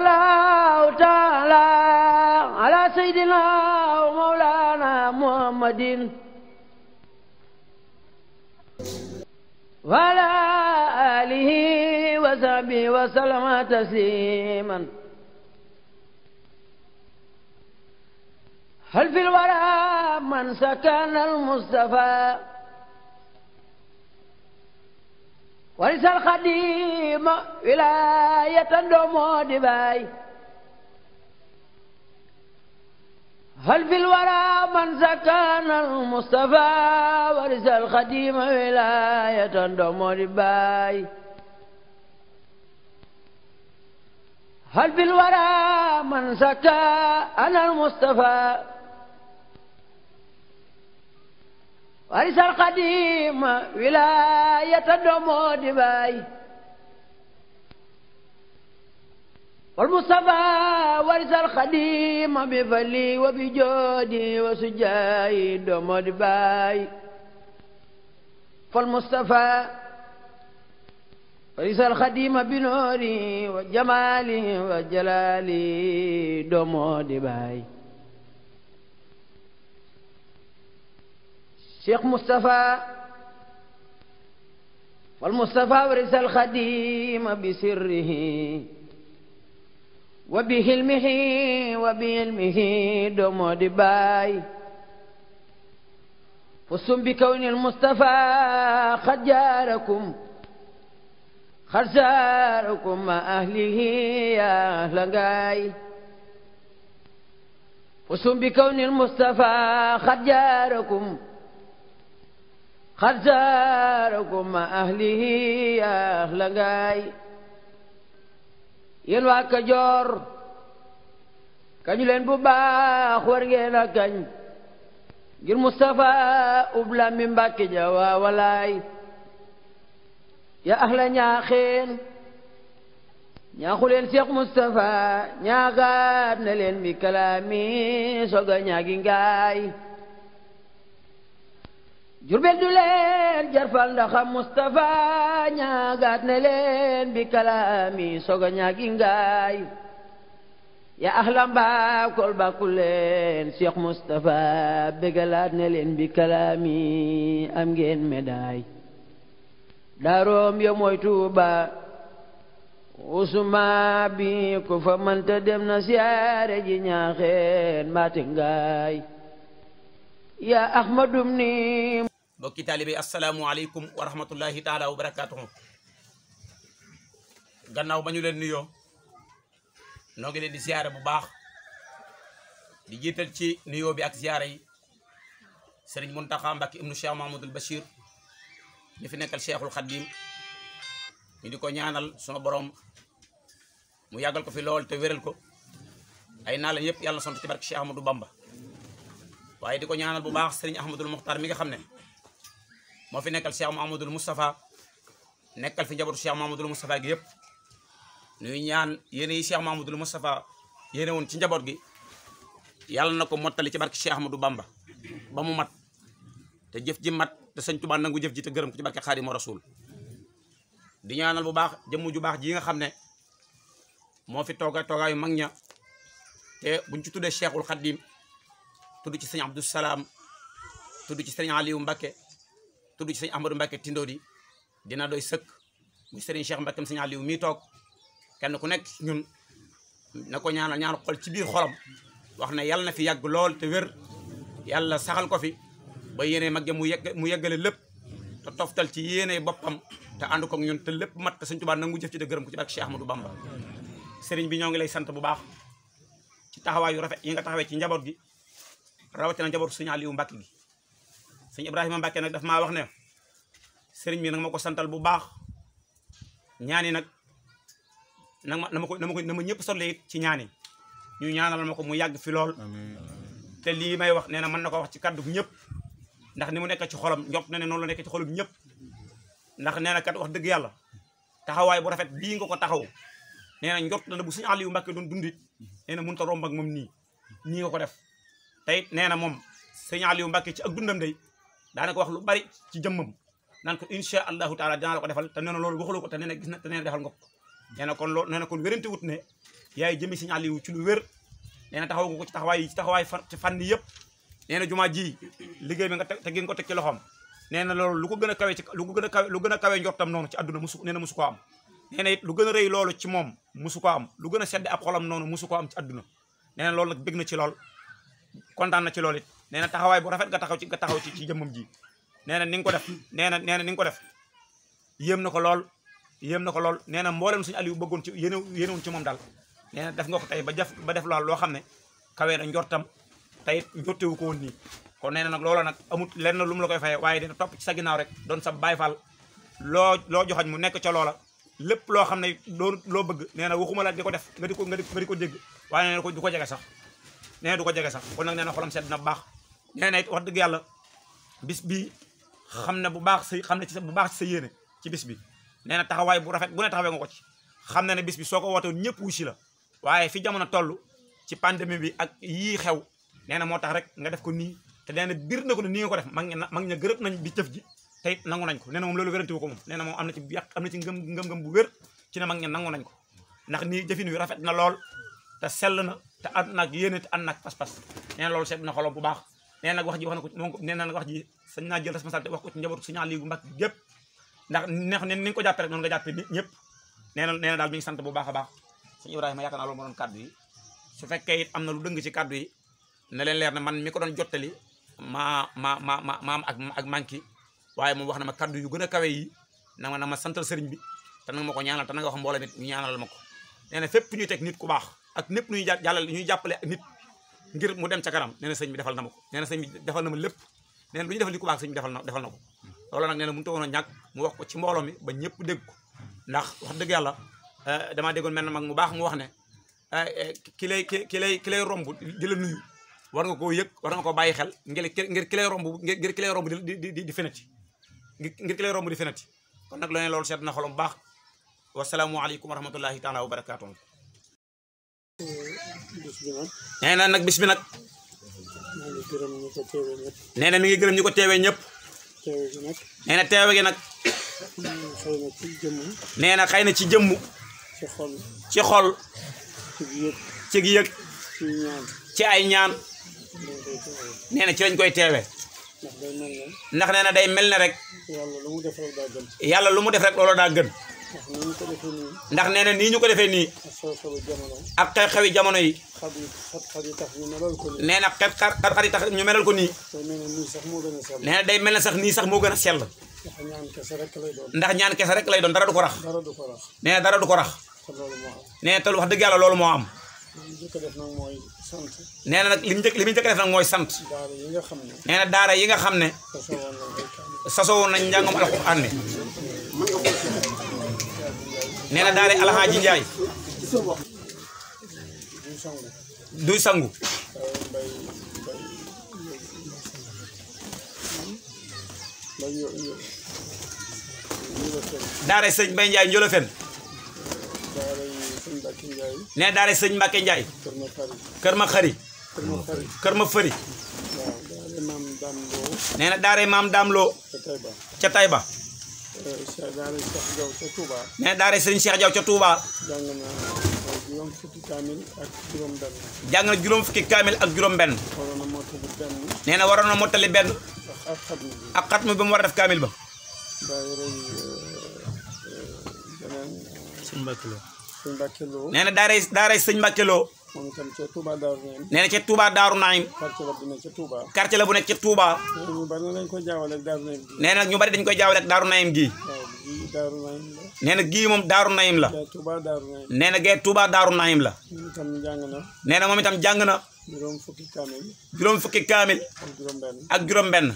الله تعالى على سيدنا ومولانا محمد وعلى آله وصحبه وسلم تسليما. هل في الورى من سكن المصطفى ورث الخديم ولاية دومو دباي. هل في الورى من سكن المصطفى ورث الخديم ولاية دومو دباي. هل في الورى من سكن المصطفى ورث القديم ولاية دومو دباي. والمصطفى ورث القديم بفلي وبجودي وسجاي دومو دباي. فالمصطفى ورث القديم بنوري وجمالي وجلالي دومو دباي. شيخ مصطفى والمصطفى ورث الخديم بسره وبحلمه وبعلمه دومو دباي. فزتم بكون المصطفى قد جاركم قد زاركم مع أهله يا أهل غاي. فزتم بكون المصطفى قد جاركم قد زاركم مع أهله يا أهل غاي. yéen waa Kajoor kañu leen bu baax war ngeen a kañ ngir Mustafa ubla mi Mbàkke ja waa walaay. ya ahla ñaaxeen ñaaxu leen Cheikh Mustafa ñaaxaat na leen bi kalaami soga ñaagi ngaay. Jurbel du leen jarfal ndaxam Mustafa ñaagaat ne leen bi kalaami soga ñaagi ngaay. ya ahla Mbakol bàkku leen Cheikh Mustafa bégalaat ne leen bi kalaami am ngeen médaille. daaroom yo mooy Tuuba usuma bi ku fa mënta dem na siyaare ji ñaaxeen maate ngaay. ya ahmadum ni mbokki taalibe asalaamualeykum wa rahmatullahi taala wa barakatuhu. gannaaw ba ñu leen nuyoo noo ngi leen di ziyaare bu baax di jiital ci nuyoo bi ak ziyaare yi sëriñ Muntaxa Mbàkke ibnu Cheikh Mahamadul Bachir ñu fi nekkal Cheikhul Khadim ñu di ko ñaanal sunu borom mu yàggal ko fi lool te wéral ko ay naa la yëpp yàlla sont ci barke Cheikh Ahmadou Bamba. waaye di ko ñaanal bu baax sëriñ Ahmadul Muxtaar mi nga xam ne moo fi nekkal Cheikh Mahamadul Moustapha nekkal fi njabootu Cheikh Mahamadul Moustapha gi yëpp ñuy ñaan yéene yi Cheikh Mahamadul Moustapha yéene woon ci njaboot gi yàlla na ko mottali ci barke Cheikh Ahmadou Bamba ba mu mat te jëf ji mat te sëñ Tuubaa nangu jëf ji te gërëm ko ci barke Xaadimu Rasuul. di ñaanal bu baax jëmm ju baax ji nga xam ne moo fi toogaayu mag ña te buñ ci tuddee Cheikhul Khadim tudd ci sëñ Abdou Salaam tudd ci sëñ Aliou Mbacke tudd ci sëñ Ahmadou Mbacke Tindodi dina doy sëkk muy sëriñ Cheikh Mbacke sëñ Aliou mii toog kenn ku nekk ñun na ko ñaanal ñaan xol ci biir xolam wax ne yàlla na fi yàgg lool te wér yàlla saxal ko fi ba yéene mag mu yeggale lépp te toftal ci yéene boppam te ànd ko ñun te lépp mat te sëñ Tuubaa nangu jëf ci de gërëm ko ci barke Cheikh Ahmadou Bamba. sëriñ bi ñoo ngi lay sant bu baax ci taxawaayu rafet yi nga taxawee ci njaboot gi rawatina njabootu sëñ Aliou Mbacke gi. sëñ Ibrahima Mbacke nag daf maa wax ne sëriñ bi nag ma ko santal bu baax ñaani nag na ma ñëpp solle it ci ñaani ñu ñaanal ma ko mu yàgg fi lool. te lii may wax nee na mën na ko wax ci kaddu ñëpp ndax ni mu nekk ci xolam njort na ne noonu la nekk ci xolum ñëpp ndax nee na kat wax dëgg yàlla taxawaay bu rafet bii nga ko taxaw nee na njort na bu sëñ Aliou Mbacke doon dundit nee na mënut a romb ak moom nii nga ko def. tey nee na moom sëñ Aliou Mbacke ci ak dundam day daana ko wax lu bari ci jëmmam naan ko insha allahu taala dinaa la ko defal te nee na loolu waxuloo ko te nee na gis na te nee na defal nga ko nee na kon loolu nee na kon wérante wut ne yaay jëmi Sëñ Aliou ci lu wér nee na taxaw nga ko ci taxawaay ci fànn yëpp nee na jumaa ji liggéey bi nga teg nga ko teg ci loxoom nee na loolu lu ko gën a kawe ci lu gën a kawe njortam noonu ci àdduna musu nee na musu koo am nee na it lu gën a rëy loolu ci moom musu koo am lu gën a sedd ab xolam noonu musu koo am ci àdduna nee na loolu nag bëgg na ci lool kontaan na ci loolu it nee na taxawaay bu rafet nga taxaw ci jëmmam ji nee na ni nga ko def nee na ni nga ko def yéem na ko lool nee na mboolem Sëñ Aliou bëggoon ci yéenewoon ci moom daal nee na def nga ko tey ba def lool loo xam ne kawee na njortam tey njortewu ko woon nii kon nee na nag loola nag amut lenn lu mu la koy fayee waaye dina topp ci sa ginnaaw rek doon sa baay faal loo joxañ mu nekk ca loola lépp loo xam ne loo bëgg nee na waxuma la di ko def nga di ko dégg waaye nee na du ko jege sax nee na du ko jege sax kon nag nee na xolam sedd na bu baax nee na it wax dëgg yàlla bis bi xam ne bu baax ci sa yéene ci bis bi nee na taxawaay bu rafet bu ne taxawee nga ko ci xam na ne bis bi soo ko wootewoon ñëpp wusi la waaye fi jamono toll ci pandémie bi ak yii xew nee na moo tax rek nga def ko nii te nee na biir na ko ne nii nga ko def mag ña gërëm nañ bi jëf ji te it nangu nañ ko nee na moom loolu wéranté wu ko moom nee na moom am na ci ngëm-ngëm bu wér ci ne mag ña nangu nañ ko ndax nii jëfin wi rafet na lool te sell na te ànd naag yéene te ànd naag pas-pas nee na loolu seet na xolom bu baax nee na nag wax ji wax na ko nee na nag wax ji sañ naa jël responsabilité wax ko ci njabootu Sëñ Aliou Mbacké gépp ndax neex ne ni nga ko jàppee rek noonu nga jàppee nit ñëpp nee na daal mi ngi sant bu baax a baax sëñ Ibrahima yaakaar naa loolu moo doon kàddu yi su fekkee it am na lu dëng ci kàddu yi na leen leer ne man mi ko doon jottali maam ak manki waaye moom wax na ma kàddu yu gën a kawe yi na ma santal sëriñ bi te nanga ma ko ñaanal te na nga wax mbooloo nit ñu ñaanal ma ko nee na fépp ñuy teg nit ku baax ak népp ñuy jàppale nit ngir mu dem ca kanam nee na sëñ bi defal na ma ko nee na sëñ bi defal na ma lépp nee na lu ñu defal li ku baax sëñ bi defal na ko loolu nag nee na mënu ta woon a ñàkk mu wax ko ci mbooloo mi ba ñëpp dégg ko ndax wax dëgg yàlla damaa déggoon mel na mag mu baax mu wax ne ki lay romb di la nuyu war nga koo yëg war nga koo bàyyi xel ngir ki lay romb di fenati ngir ki lay romb di fenati kon nag loolu seet na xolom bu baax wasalaamualeykum wa rahmatullahi taala wa barakaatu. nee na nag bis bi nag nee na mi ngi gërëm ñi ko teewee ñëpp nee na teewe gi nag nee na xëy na ci jëmm ci xol ci yëg ci ay ñaan nee na ci lañ koy teewe ndax nee na day mel ne rek yàlla lu mu def rek loolu daa gën ndax nee na nii ñu ko defee nii ak xew-xewi jamono yi nee na xat yi tax ñu melal ko nii nee na day mel ne sax nii sax moo gën a sell ndax ñaan kese rek lay doon dara du ko rax nee na dara du ko rax nee na te wax dëgg yàlla loolu moo am nee na nag li mu njëkk def nag mooy sant nee na daara yi nga xam ne sasoo nañ njàngam alxuraan mi nee na daara Alxaaji Njaay duy sangu daara sëñ Mbay Njaay Njolofen nee daara sëñ Mbàkke Njaay kër ma xari kër ma fëri nee na daara maam Daam Lo ca Tayba nee na daara sëñ Cheikh Jaw ca Touba jàng na juróom fukki kaamil ak juróom benn nee na waroon na mottali benn ak xatmu bi mu war a def kaamil ba nee na daaray sëñ Mbàkke Lo nee na ca Touba Daaru Naim quartier la bu nekk ca Touba nee na ñu bari dañ koy jaawale ak Daaru Naim gii nee na gii moom Daaru Naim la nee na gee Touba Daaru Naim la nee na moom itam jàng na juróom fukki kaamil ak juróom benn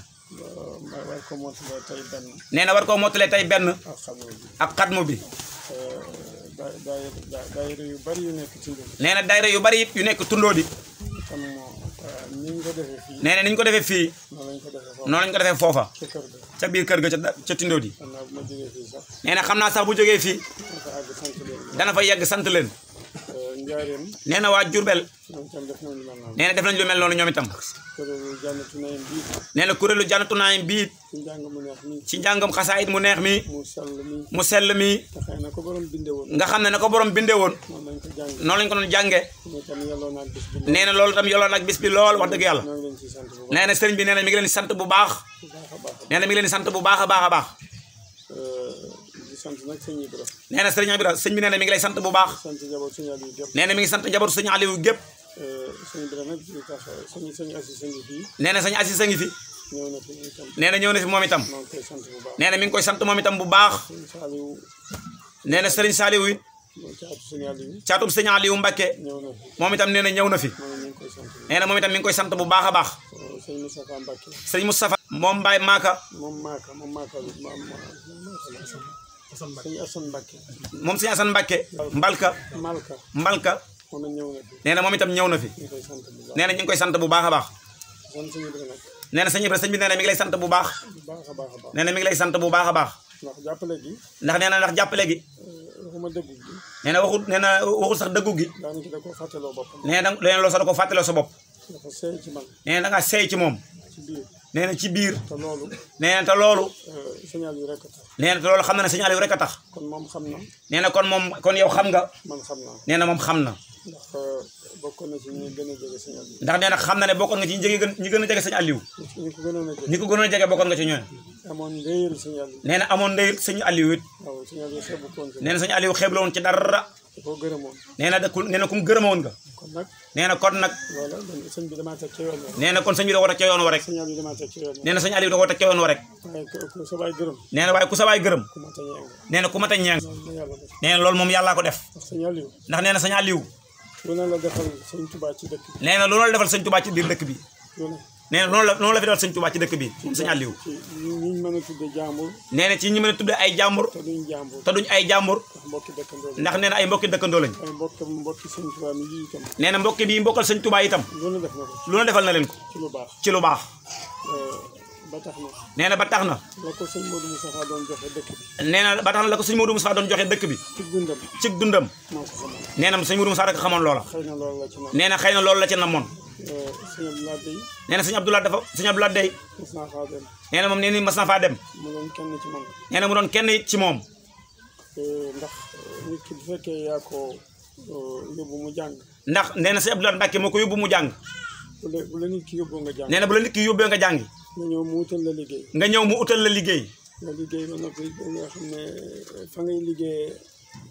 nee na war koo mottalee tey benn ak xatmu bi daayira yu bari yu nekk Tundóo. nee na daayira yu bari yu nekk Tundóo di. nee na ni ñu ko defee fii. noonu lañ ko defee foofa. ca biir kër ga ca Tundóo di. nee na xam naa sax bu jógee fii. dana fa yegg sant leen. nee na waa Jurbel. nee na def nañ lu mel noonu ñoom itam. nee na kuréelu Jannatu Naayim bii ci njàngam xasaayit mu neex mi mu sell mi nga xam ne na ko borom bindee woon noonu lañ ko doon jàngee mais tam yàlloo naag bis bi nee na loolu tam yoloon ak bis bi lool wax dëgg yàlla ñoo ngi leen ci sant bu baax nee na sëriñ bi nee na mi ngi leen di sant bu baax a baax nee na mi ngi leen di sant bu baax a baax a baax di sant nag sëñ Ibra nee na sëriñ bi sëñ bi nee na mi ngi lay sant bu baax sant njaboot sëñ Aliou gépp nee na mi ngi sant njabootu sëñ Aliou gépp sëñ Ibra nag di tax sëñ Assis sëñ fii nee na sëñ Assis a ngi fi ñëw na fi itam nee na ñëw na fi moom itam maa ngi koy sant bu baax nee na mi ngi koy sant moom itam bu baax sëñ Saliou nee na sëriñ Saliou it mooy caatu sëñ Aliou caatub sëñ Aliou Mbacké ñëw na fi moom itam nee na ñëw na fi moom ñu ngi koy sant nee na moom itam mi ngi koy sant bu baax a baax sëñ Moustapha Mbacké sëñ Moustapha moom Mbaye Maaka moom Maaka sëñ Assane Mbacké moom sëñ Assane Mbacké Mbalka Malka moom it ñëw na fi nee na moom itam ñëw na fi ñu koy sant bu baax nee na ñu ngi koy sant bu baax a baax sant sëñ Ibra nag nee na sëñ Ibra sëñ bi nee na mi ngi lay sant bu baax bu baax a baax a baax nee na mi ngi lay sant bu baax a baax ndax jàppale gi ndax nee na ndax jàppale gi waxuma dëggu gi nee na waxul sax dëggu gi daanaka da koo fàttaloo boppam nee na loolu sax da ko fàttaloo sa bopp dafa seey ci man nee na da ngaa seey ci moom ci biir nee na ci biir te loolu nee na te loolu signal yi rek a tax nee na te loolu xam na ne sëñ Aliou rek a tax kon moom xam na nee na kon yow xam nga man xam naa nee na moom xam na ndax bokkoon na ci ñi gën a jege signal yi ndax nee na xam na ne bokkoon nga ci ñi gën a jege sëñ Aliou ñi ko gënoon a jege ñi ko gënoon a jege bokkoon nga ci ñoom amoon ndéyëru signal yi nee na amoon ndey sëñ Aliou it waaw signal yi xeebu koon ci nee na sëñ Aliou xeeb la woon ci dara da koo gërëmoon nee na ku mu gërëmoon nga kon nag nee na kon nag loola sëñ bi damaa teg ca yoon wa nee na kon sëñ bi da ko teg ca yoon wa rek signal yi damaa teg ca yoon wa nee na sëñ Aliou da ko teg ca yoon wa rek waaye ku sa baay gërëm nee na waaye ku sa waay gërëm ku ma ta ñeeng nee na ku mat a ñeeng loolu la yàlla def nee na loolu moom yàllaa ko def ndax signal yi ndax nee na sëñ Aliou lu ne la defal sëñ Tuubaa ci dëkk bi nee na loolu la defal sëñ Touba ci biir dëkk bi lu ne nee na noonu la fi defal sëñ Touba ci dëkk bi moom sëñ Aliou ci ñi mën a tudde jàmbur nee na ci ñi mën a tudde ay jàmbur te duñ jàmbur te duñ ay jàmbur ndax mbokki dëkkandoo ndax nee na ay mbokki dëkkandoo lañ ay mbokki sëñ Tuubaa mi yi itam nee na mbokki bi mbokkal sëñ Touba itam lu ne def na ko lu na defal na leen ko ci lu baax ci lu baax ba tax na nee na ba tax na la ko sëñ Modou Moustapha doon joxe dëkk bi nee na ba tax na la ko sëñ Modou Moustapha doon joxe dëkk bi ci dundam ci dundam moo ko xamoon nee na sëñ Modou Moustapha rek xamoon loola xëy na loolu la ci nag nee na xëy na loolu la ci namoon sëñ Abdoulaye Dey nee na sëñ Abdoulaye Dey mos naa faa dem nee na moom nee na mas na faa dem mu doon kenn ci man nee na mu doon kenn it ci moom ndax nit ki bu fekkee yaa ko yóbbu mu jàng ndax nee na sëñ Abdoulaye Mbacke moo ko yóbbu mu jàng bu la nit ki yóbboo nga jàng nee na bu la nit ki yóbbee nga jàngi nga ñëw mu utal la liggéey nga ñëw mu utal la liggéey nga liggéey ba noppi ba nga xam ne fa ngay liggéeyee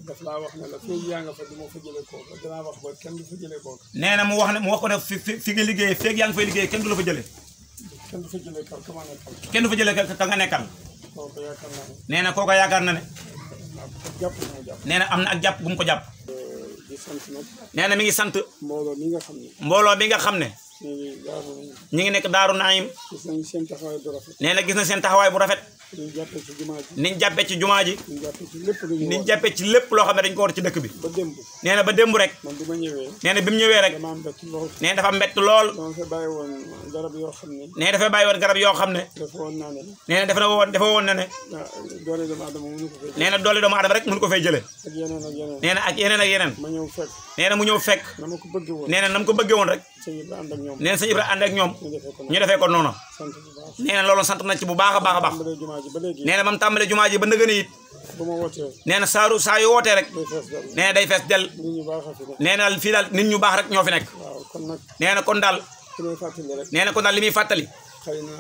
daf laa wax ne la fii yaa nga fa du ma fa jëlee kooku danaa wax ba kenn du fa jëlee kooku nee na mu wax ko ne fi nga liggéeyee feeg yaa ngi fay liggéey kenn du la fa jëlee kenn du fa jëlee kar kama nekkal kenn du fa jëlee ka nga nekkal kooku yaakaar naa ne nee na kooku yaakaar na ne jàpp naa jàpp nee na am na ak jàpp gu mu ko jàpp di sant nag nee na mi ngi sant mbooloo mi nga xam ne mbooloo bi nga xam ne ñu ngi daaru nañ ñi ngi nekk Daaru Naim gis nañ seen taxawaay bu rafet nee na gis na seen taxawaay bu rafet ñu jàppee ci jumaa ji niñ jàppee ci jumaa ji ñu jàppee ci lépp lu ñu niñ war jàppee ci lépp loo xam ne dañ ko war ci dëkk bi ba démb nee na ba démb rek man bi ma ñëwee nee na bi mu ñëwee rek dama am mbett lool nee na dafa mbett lool dama fa bàyyi woon garab yoo xam ne nee na dafay bàyyi woon garab yoo xam ne dafa woon naa ne nee na dafa woon na ne doole doomu aadama mënu ko fay nee na doole doomu aadama rek mënu ko fay jëlee ak yeneen ak yeneen nee na ak yeneen ak yeneen ma ñëw fekk nee na mu ñëw fekk na ma ko bëggee woon nee na nam ko bëggee woon rek sëñ bi ànd ak ñoom nee na sëñ Ibra ànd ak ñoom ñu defee ko ñu defee ko noonu sant bu baax nee na loolu sant na ci bu baax a baax a baax tàmbalee jumaa ji ba léegi nee na ba mu tàmbalee jumaa ji ba nëgëni it bu ma wootee nee na saa yu wootee rek day fees dal nee na day fees del nit ñu baax a fi nekk nee na fii daal nit ñu baax rek ñoo fi nekk waaw kon nag nee na kon daal su may fàttali rek nee na kon daal li muy fàttali xëy na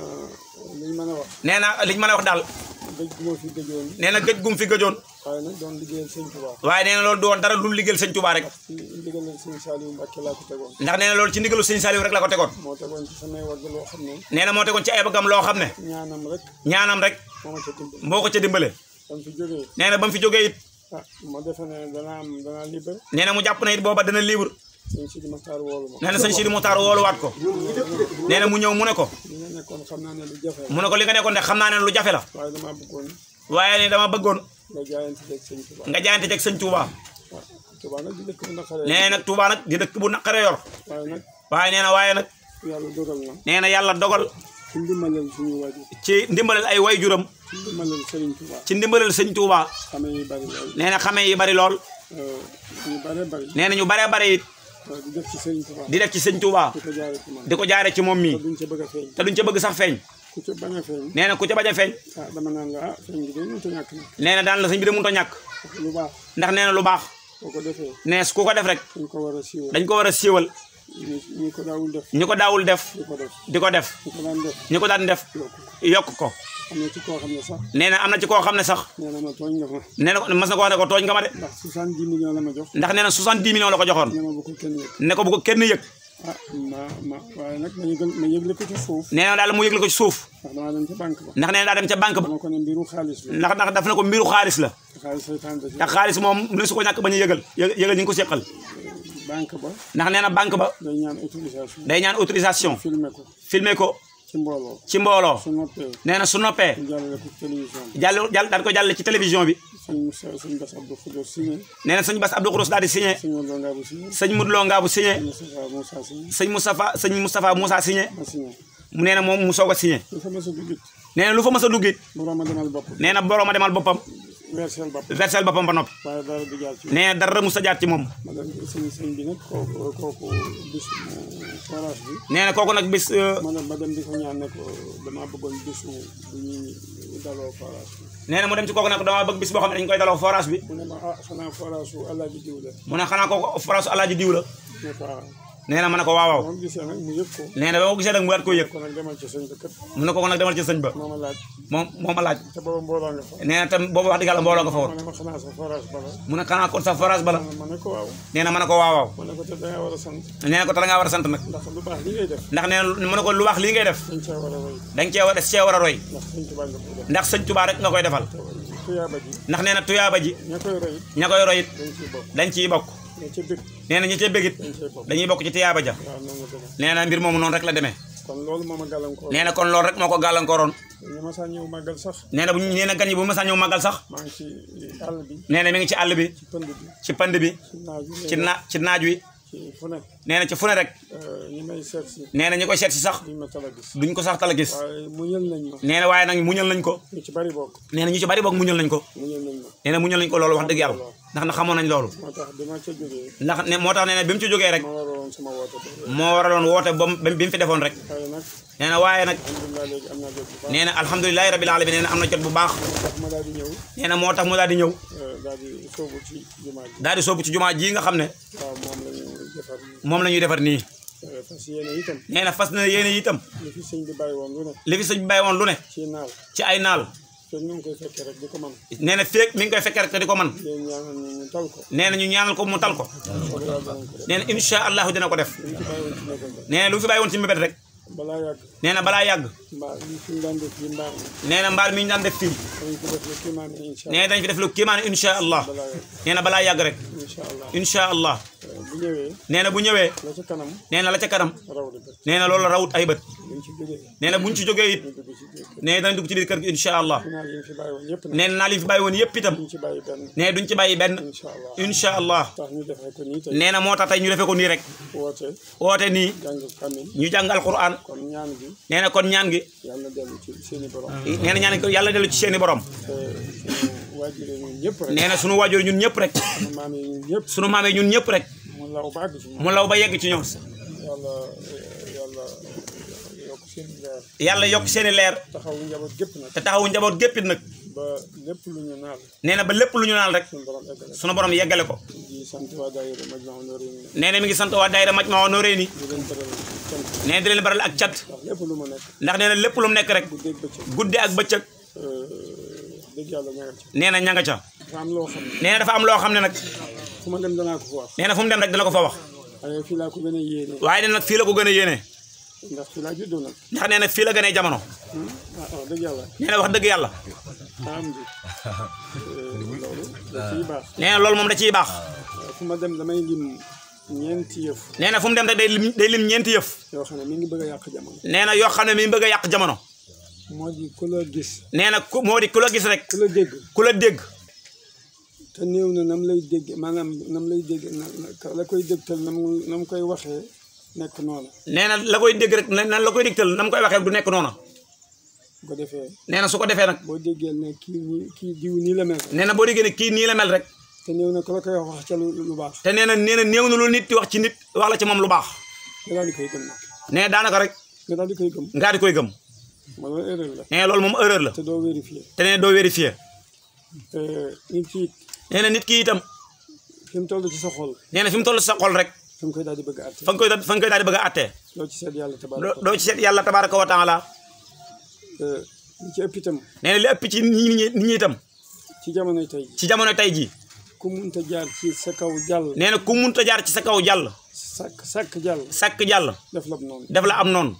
liñ mën a wax nee na liñ mën a wax daal gëj gu ma fi gëjoon nee na gëj gum fi gëjoon waaye nag doon liggéeyal sëñ Tuubaa waaye nee na loolu du woon dara lu liggéeyal sëñ Tuubaa rek ci ndigalal sëñ Saliou Mbacke laa ko tegoon ndax nee na loolu ci ndigalu sëñ Saliou rek la ko tegoon moo tegoon ci samay wagg loo xam ne nee na moo tegoon ci ay bëggam loo xam ne ñaanam rek ñaanam rek moo ma ca dimbali moo ko ca dimbale dam fi jógee nee na ba mu fi jógee it ma defe ne danaa libre nee na mu jàpp na it booba dana libre sëñ Sidi Maxtaar woolu ma nee na sëñ Sidi Muxtaar wooluwaat ko nee na mu ñëw mu ne ko li nga nekkoon xam naa ne lu jafe mu ne ko li nga nekkoon de xam naa ne lu jafe la waaye damaa bëggoon waaye ne dama bëggoon nga jaayante teg sëñ Tuubaa nga jaayante jeg sëñ Touba waaw Tuubaa nag di dëkk bu naqaree nee nag Touba nag di dëkk bu naqaree yor waaye nag waaye nag yàlla dogal na nee na yàlla dogal ci ndimbalal suñu waajur ci ndimbalal ay wayjuram ci ndimbalal Sëriñ Tuubaa ci ndimbalal sëñ Touba xame yi bari lool nee na xamee yi bari lool ñu bare bari nee na ñu baree bare it di def ci Sëriñ Tuubaa di def ci sëñ Touba di ko jaare ci man di ko jaare ci moom mii te duñ ca bëgg a feeñ te duñ ca bëgg sax feeñ ku ca bañ a feeñ nee na ku ca bañ a feeñ dama naan la feeñ gi de mënut a ñàkk nag nee na daan la sëñ bi de mënut a ñàkk lu baax ndax nee na lu baax boo ko defee nees ku ko def rek dañ ko war a siiwal dañ ko war a siiwal ñi ko daawul def ñi ko daawul def di ko def di ko def ñi ko daan def ñi ko daan def yokk ko am na ci koo xam ne sax nee na am na ci koo xam ne sax nee na ma tooñ nga ma nee na mas na ko wax ne ko tooñ nga ma de ndax 70 millions la ma jox ndax nee na 70 millions la ko joxoon ne ma bu ko kenn yëg ne ko bu ko kenn yëg ah waaye nag ma yëgle ko ci suuf nee na daal mu yëgle ko ci suuf ndax damaa dem ca banque ba ndax nee na daa dem ca banque ba dama ko ne mbiru xaalis la ndax daf na ko mbiru xaalis la te xaalis saytaan da ci te xaalis moom ne su ko ñàkk bañ a yëgal ñu ngi ko seqal banque ba ndax nee na banque ba day ñaan autorisation filmer ko ci mbooloo su noppee nee na su noppee jàllale ko ci télévision bi daal ko jàllale ci télévision bi sëñ Bass Abdou Khoudoss signé nee na sëñ Bass Abdou Khoudoss daal di signé sëñ Modou Lo Ngabou signé sëñ Moustapha Moussa signé mu nee na moom mu soog a signé nee na lu fa mas a duggit nee na borom a demal boppam versel boppam ba noppi nee na dara mu sa jaar ci moom nee na kooku nag bis ma dem di ko ñaan ne ko dama bëggoon bisu bu ñuy daloo forage bi nee na mu dem ci kooku nag dama bëgg bis boo xam ne dañu koy daloo forage bi mu ne ma ah xanaa forage su Alaaji Diw la mu ne xanaa kooku forage su Alaaji Diw la nee na ma ne ko waaw moom gisee nag mu yëg ko nee na ba ma gisee nag mu waat ko yëg ko nag demal ci sëñ ba kat mu ne ko nag demal ci sëñ ba moo ma laaj te booba mbooloo nga fa nee na tam boobu wax dëgg yàlla mbooloo nga fa woon mu ne ma xanaa sa forage bala mu ne xanaa kon sa forage bala ma ne ko waaw nee na ma ne ko waaw ma ne ko te dangaa war a sant nee na ko te dangaa war a sant nag ndax lu baax li ngay def ndax nee na mu ne ko lu baax lii ngay def dañ cee war a roy ndax sëñ Tuubaa rek nga koy defal ndax nee na tuyaaba ji ña koy roy it dañ ciy bokk nee na ñi cee bëggit dañuy bokk ci tiyaaba ja nee na mbir moomu noonu rek la demee nee na kon loolu rek moo ko gàllankooroon nee na nee na gan yi bu ma saa ñëw màggal sax nee na mi ngi ci àll bi ci pënd bi ci naaj wi nee na ci fu ne rek nee na ñi koy seet si sax duñ ko sax tala gis nee na waaye nag muñal nañ ko nee na ñu ci bari boog muñal nañ ko nee na muñal nañ ko loolu wax dëgg yàlla ndax na xamoon nañ loolu ndax ne moo tax nee na bi mu ci jógee rek moo waraloon woote bi mu fi defoon rek nee na waaye nag nee na alhamdulilahi rabbil alamin nee na am na jot bu baax nee na moo tax mu daal di ñëw daal di soobu ci jumaa ji nga xam ne moom la ñuy defar nii nee na fas na yéene itam li fi sëñ bi bàyyi woon lu ne ci ay naal nee na feeg mi ngi koy fekkee rek te di ko man nee na ñu ñaanal ko mu tal ko nee na incha allahu dina ko def nee na lu fi bàyyi woon ci mbébét rek nee na balaa yàgg nee na mbaar mi ñu daan def fii nee na dañ fi def lu kéemaane incha allah nee na balaa yàgg rek incha allah nee na bu ñëwee nee na la ca kanam nee na loolu rawut ay bët nee na buñ ci jógee it nee na dañ dugg ci biir kër gi incha allah nee na naa li fi bàyyi woon yëpp itam nee na duñ ci bàyyi benn incha allah nee na moo tax tey ñu defee ko nii rek woote nii ñu jàng alquran nee na kon ñaan gi nee na ñaan gi yàlla dellu ci seeni borom nee na sunu waajur ñun ñëpp rek sunu maam yi ñun ñëpp rek mu law ba yegg ci ñoom yàlla yokk seeni leer te taxawu njaboot géppit nag nee na ba lépp lu ñu naal rek sunu borom yeggale ko nee na mi ngi sant waa daayira Majmahun Nurayni nee na di leen baral ak cat ndax nee na lépp lu mu nekk rek guddi ak bëccëg nee na ña nga ca nee na dafa am loo xam ne nag nee na fu mu dem rek dana ko fa wax waaye nag fii la ko gën a yéene ndax nee na fii la gënee jamono nee na wax dëgg yàlla nee na loolu moom da ciy baax nee na fu mu dem rek day lim ñeenti yëf nee na yoo xam ne mi ngi bëgg a yàq jamono moo di ku la gis nee na moo di ku la gis rek ku la dégg te néew na nam lay dégg maanaam nam lay dégg la koy dégtal nam koy waxee nekk noonu nee na la koy dégg rek nan la koy dégtal nam koy waxee du nekk noonu bu ko defee nee na su ko defee nag boo déggee ne kii diw nii la mel nee na boo déggee ne kii nii la mel rek te néew na ku la koy wax ca lu baax te nee na néew na lu nit di wax ci nit wax la ci moom lu baax nga daal di koy gëm nag nee daanaka rek nga daal di koy gëm nga di koy gëm loolu erreur la nee loolu moom erreur la te doo vérifier te nee doo vérifier nit ki nee na nit ki itam fi mu toll ci sa xol nee na fi mu toll sa xol rek fa nga koy daal di bëgg a àtte fa nga koy daal di bëgg a àttee doo ci seet yàlla tabaaraka doo ci seet yàlla tabaaraka wa taala li ci ëpp itam nee na li ëpp ci nit ñi itam ci jamonoy tey ji ci jamono tey jii ku munta jaar ci sa kaw jàll nee na ku munta jaar ci sa kaw jàll sàkk jàll def la noonu def la am noonu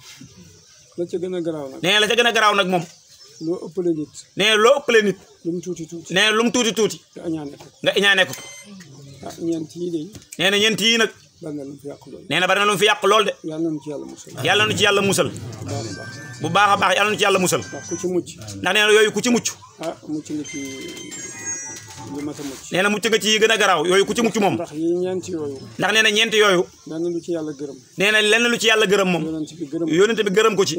la ca gën a garaaw nag nee na la ca gën a garaaw nag moom loo ëppale nit nee na loo ëppale nit lu mu tuuti nee na lu mu tuuti nga iñaane ko ah ñeent yii de nee na ñeent yii nag bari na lu mu fi yàq lool nee na bari na lu mu fi yàq lool de yàlla na nu ci yàlla musal yàlla nu ci yàlla musal bu baax a baax yàlla nu ci yàlla musal ndax ku ci mucc ndax nee na yooyu ku ci mucc ah mucc nga ci lu mat a mucc nee na mucc nga ci yi gën a garaaw yooyu ku ci mucc moom ndax yi ñeent yooyu ndax nee na ñeent yooyu lenn lu ci yàlla gërëm nee na lenn lu ci yàlla gërëm moom yonent bi gërëm ko ci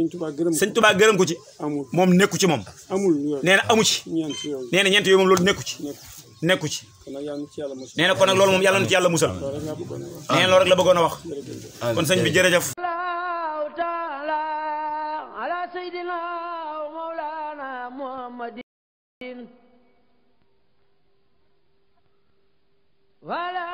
sëñ Tuubaa gërëm ko ci amul moom nekku ci moom amul yooyu nee na amu ci ñeent yooyu nee na ñeent yooyu moom loolu nekku ci kon nag yàlla na ci yàlla musal nee na kon nag loolu moom yàlla na ci yàlla musal nee na loolu rek la bëggoon a wax kon sëñ bi jërëjëf ala sayyidina wa mawlana muhammadin wala